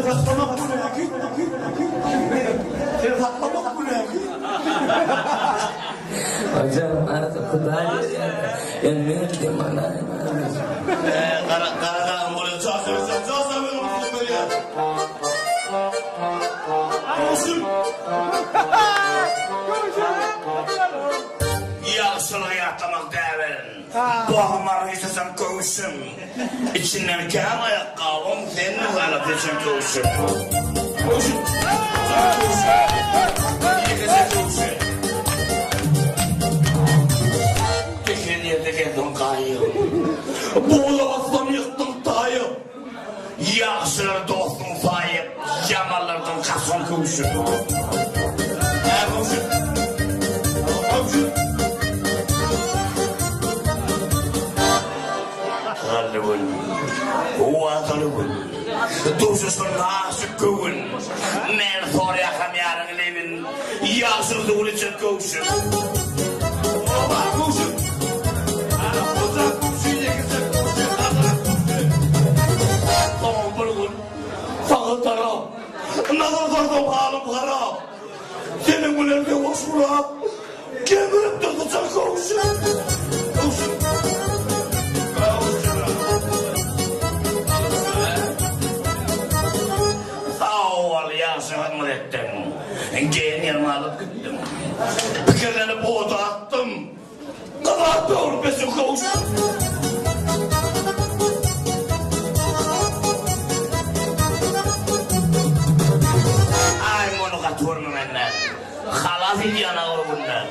Seni saklamak günä Seni saklamak günä Hocam artık Hudaý berýär. Ýöne men demanaýyn. Gara gara dagym bolýar. Jan söýseň, jan söýmegiň üstüne berýär. Köwşüm. Ýagşylygy ýatlamak däbin. Bagmaryň içesem köwşüm. Içinden kän aýakgabyň sen galat eçen köwşüm. Köwşüm. Jan köwşüm. Ýekeje köwşüm. Diken ýerde gezdiň gaýyp. Buza basdam ýykdyň taýyp. Ýagşylary dostuň saýyp, ýamanlardan gaçan köwşüm. Hä köwşüm. Köwşüm. Garly gün, wadaly gün, duşuşan aşyk göwün, Meni soraýakam ýaryň lebin, ýagşyň suwuny içen köwşüm. Oba köwşüm. Goja köwşi, ýekeje köwşi, garry köwşi. Soňam bir gün saňa tarap, nazar salsam halym harap, Seniň bilen söweş gurap, Gemirip durdy köwşüm. Köwşüm. Köwşüm. Sag bol, ýagşy hyzmat etdiň. Geýen ýerimi alyp gitdiň. Pikirlenip oda atdym. Gyzardy dogrup ösen köwşüm. Aý, muny gaty görme menden. Halas edýän agyr günden.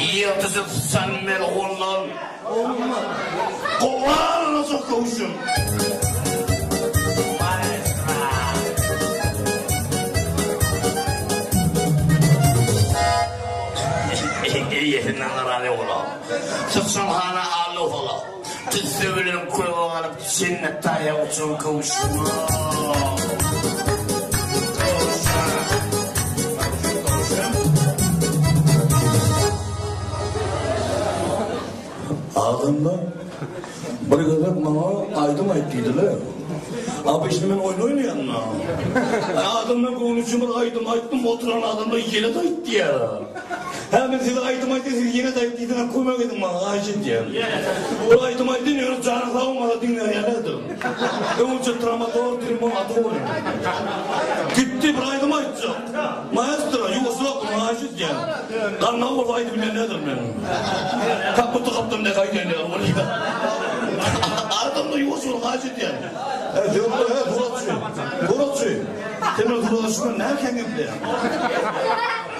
Ýyrtyjy syçan melgundan. Gowalanajak köwşüm. Maestro. Eýesinden razy bolan. Syçan hana alla sala. Tüsse bilen köbe galyp jennet taýa uçan köwşüm. Adamlar bir gezek maňa aýdym aýt diýdiler. A bu işde men oýun oýnaýan-da. Adamlar göwni üçin bir aýdym aýtdym, oturan adamlar ýene-de aýt diýýär. Hä men size aýdym aýtdym, siz ýene-de aýt diýseňiz kömek ediň maňa, haýyş edýän. Bir aýdym aýdyn, ýöne janyň sag bolmasa diňleýän däldir. Öňünçe tramadol, trimol atyp goýuň. Gitdi bir aýdym aýtjak. Maestro, ýuwaşrak boluň, haýyş edýän. Gannaw bolsa aýdyp bilýän däldirin men. Kapyty gapdym dek aýdýan ýaly bolýar. Adamlar ýuwaş boluň, haýyş edýän. Hä, hä, suratçy. Suratçy. Sen meni surata düşürmän näme gepleýäň?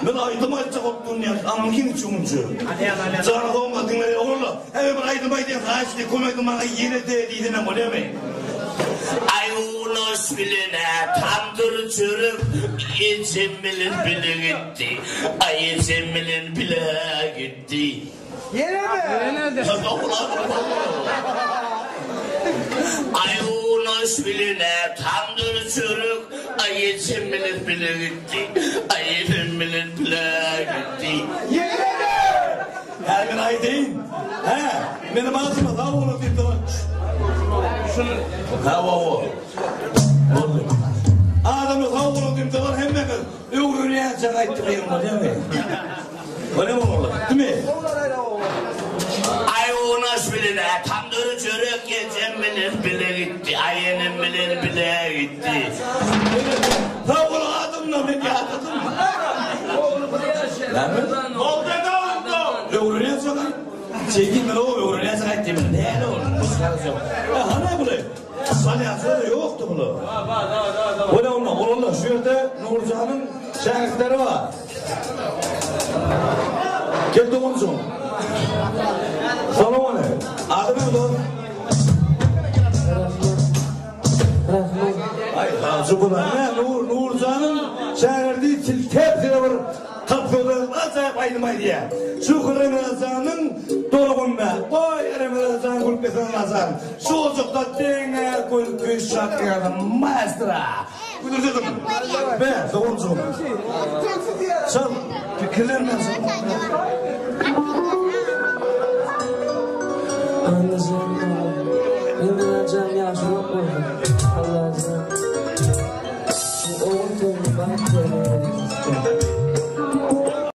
Men aýdym aýtjak bolup durun ýa, aňyň hiç öňünçe. Jany sag diňle oglanlar. Hä, men bir aýdym aýdýan, haýyş edýän, kömek ediň maňa ýene-de diýsenem bolýarmy? Aý unaş bilen-ä tamdyr çörek Ejem bilen bile gitdi. Aý ejem bilen bile gitdi. Ýene-de. Aý unaş bilen-ä tamdyr çörek Aý ejem bilen bile gitdi. Aý ejem bilen bile gitdi. Ýene-de. Hä men aýdaýyn. Hä, meniň adyma sag boluň diýip duran. Hä, wa-wa. Boldy. Adama sag boluň diýip duran hemmeňiz öwrenýänçä gaýtdy diýen bolýamy? Bolýamy oglanlar? Gitdimi? Aý unaş bilen-ä tamdyr çörek ejem bilen bile gitdi. Aý enem bilen bile gitdi. Sag boluň adamlar, men ýadadym. Näme? Boldy, boldy. Öwrenýänçä gaýt. Çekin men o öwrenýänçä gaýt diýmeli. Näle ol? Masgarasy ýok. E, hany buly? Salýançylar ýokdy buly. Bolýa onda, oglanlar şu ýerde Nurjanyň şägirtleri bar. Gel doganjygym. Salam aleýkum. Ady näme dogan? Aý, hajy bu näme? Nur, Nurjanyň şägirdi siltäp size bir tapsada ajaýyp aýdym aýdýar. Şu Remezanyň dolgunda, goý Remezan gülküsini nazar. Şu ojakda deňe gülki şakyr maestra. Güldürdim. Be, doganjygym. Çal, pikirlenme. Anlajan Ýyldyz jan ýaşy ýok bolsun. Allajan. Sapak.